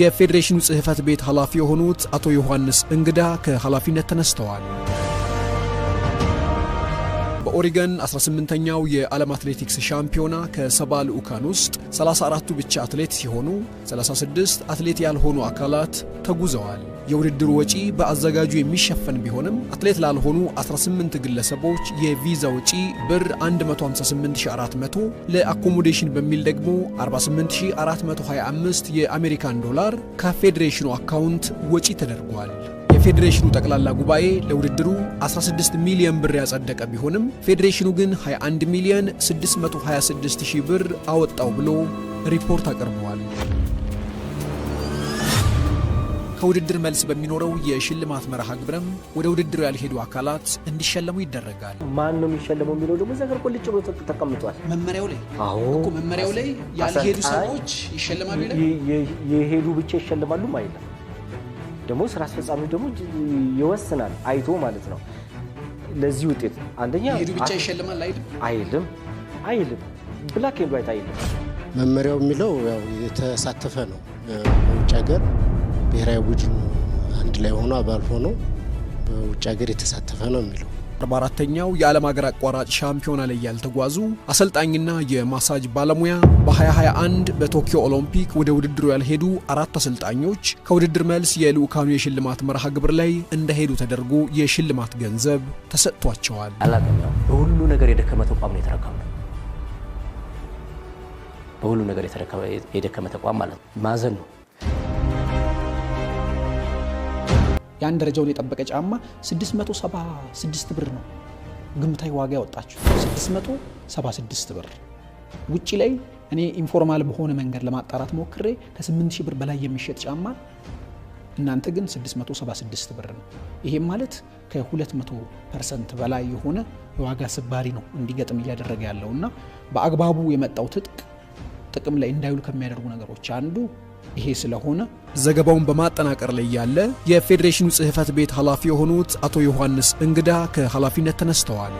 የፌዴሬሽኑ ጽሕፈት ቤት ኃላፊ የሆኑት አቶ ዮሐንስ እንግዳ ከኃላፊነት ተነስተዋል። በኦሪገን 18ኛው የዓለም አትሌቲክስ ሻምፒዮና ከ70 ልዑካን ውስጥ 34ቱ ብቻ አትሌት ሲሆኑ 36 አትሌት ያልሆኑ አካላት ተጉዘዋል። የውድድሩ ወጪ በአዘጋጁ የሚሸፈን ቢሆንም አትሌት ላልሆኑ 18 ግለሰቦች የቪዛ ወጪ ብር 158400፣ ለ accommodation በሚል ደግሞ 48425 የአሜሪካን ዶላር ከፌዴሬሽኑ account ወጪ ተደርጓል። የፌዴሬሽኑ ጠቅላላ ጉባኤ ለውድድሩ 16 ሚሊዮን ብር ያጸደቀ ቢሆንም ፌዴሬሽኑ ግን 21 ሚሊዮን 626 ሺህ ብር አወጣው ብሎ ሪፖርት አቅርበዋል። ከውድድር መልስ በሚኖረው የሽልማት መርሃ ግብርም ወደ ውድድሩ ያልሄዱ አካላት እንዲሸለሙ ይደረጋል። ማን ነው የሚሸለመው የሚለው ደግሞ እዛ ጋር ቁልጭ ብሎ ተቀምጧል። መመሪያው ላይ አዎ። እኮ መመሪያው ላይ ያልሄዱ አሰልጣኝ ሰዎች ይሸለማሉ ይላል። የሄዱ ብቻ ይሸለማሉም አይልም። ደግሞ ስራ አስፈጻሚው ደግሞ ይወስናል አይቶ ማለት ነው። ለዚህ ውጤት አንደኛ የሄዱ ብቻ ይሸለማል አይልም። አይልም፣ አይልም፣ black and white አይልም። መመሪያው የሚለው ያው የተሳተፈ ነው። በውጭ ሀገር ብሔራዊ ቡድን አንድ ላይ ሆኖ አባል ሆኖ በውጭ ሀገር የተሳተፈ ነው የሚለው። 44ኛው የዓለም ሀገር አቋራጭ ሻምፒዮና ላይ ያልተጓዙ አሰልጣኝና የማሳጅ ባለሙያ፣ በ2021 በቶኪዮ ኦሎምፒክ ወደ ውድድሩ ያልሄዱ አራት አሰልጣኞች ከውድድር መልስ የልዑካኑ የሽልማት መርሃ ግብር ላይ እንደሄዱ ተደርጎ የሽልማት ገንዘብ ተሰጥቷቸዋል። አላውቅም። ያው በሁሉ ነገር የደከመ ተቋም ነው የተረከብነው። በሁሉ ነገር የደከመ ተቋም ማለት ነው። ማዘን ነው። የአንድ ደረጃውን የጠበቀ ጫማ 676 ብር ነው ግምታዊ ዋጋ ያወጣችው፣ 676 ብር። ውጪ ላይ እኔ informal በሆነ መንገድ ለማጣራት ሞክሬ ከ8000 ብር በላይ የሚሸጥ ጫማ እናንተ ግን 676 ብር ነው። ይሄም ማለት ከ200% በላይ የሆነ የዋጋ ስባሪ ነው እንዲገጥም እያደረገ ያለው። እና በአግባቡ የመጣው ትጥቅ ጥቅም ላይ እንዳይውል ከሚያደርጉ ነገሮች አንዱ ይሄ ስለሆነ ዘገባውን በማጠናቀር ላይ ያለ የፌዴሬሽኑ ጽሕፈት ቤት ኃላፊ የሆኑት አቶ ዮሐንስ እንግዳ ከኃላፊነት ተነስተዋል።